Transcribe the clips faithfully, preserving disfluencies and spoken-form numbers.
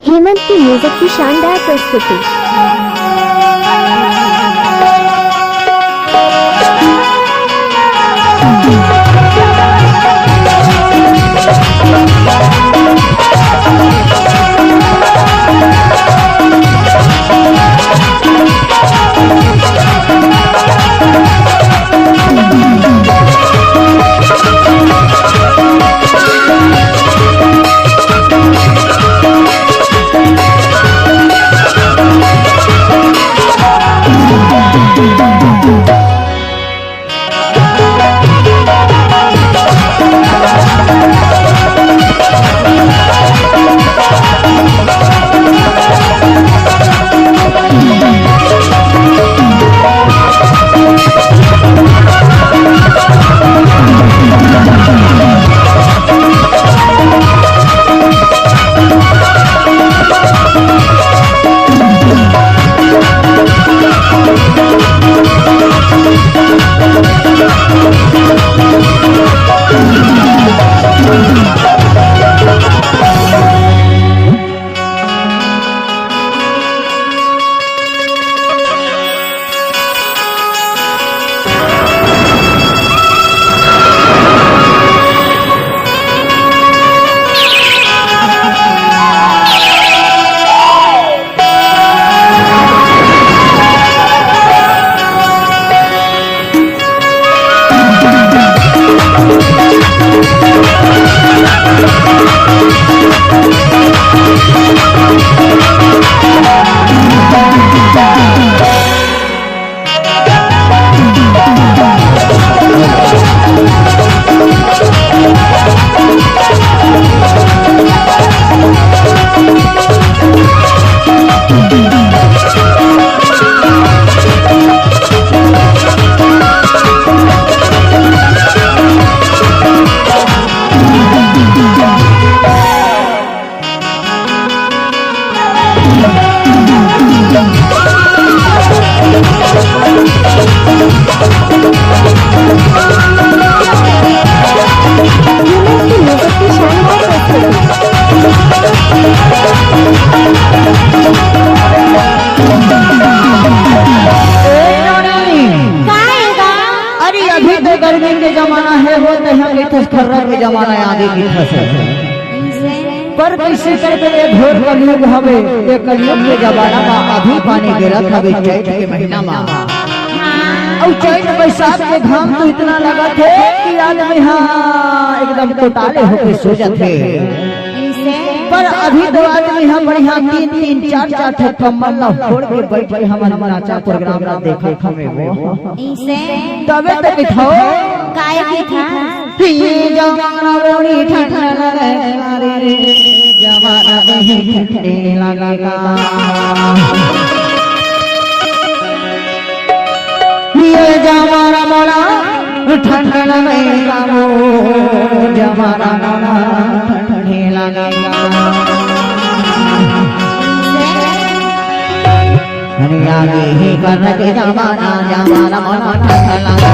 हेमंत की music की शानदार प्रस्तुति। अरे, अभी तो गर्मी के जमाना है, वो तो यहाँ के ठस खर्रा के जमाना है, आगे की ठस है। पर कइसे करके ये घोर कलयुग हवे, ये कलयुग के जमाना मा अभी पानी गिरत हवे चैत के महीना मा। अउ चैत बैसाख के घाम तो इतना लगत हे कि आदमी हा एकदम तोताले होके सो जाथे। पर अभी तो आदमी हा बढ़िया तीन तीन चार चार ठो कम्बल ला ओढ़ के बैठ के हमन नाचा प्रोग्राम ला देखत हवे वो। तबे तो कहिथव। काय कहिथव? ये जमाना बड़ी ठंड लगे रे, जमाना बड़ी ठंड लगे। ये जमाना बड़ा ठंड लगे, जमाना बड़ा ठंड लगे। दुनिया के ही कर के जमाना, जमाना मना ठंडा लगा।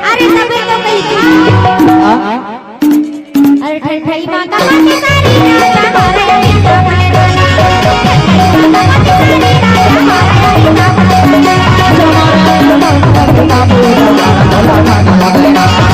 अरे तबे तो कही था। अरे ठंडई माता मत तारी राजा हमारे अभी तो भले नाना। ठंडई माता मत तारी राजा हमारे अभी तो भले नाना।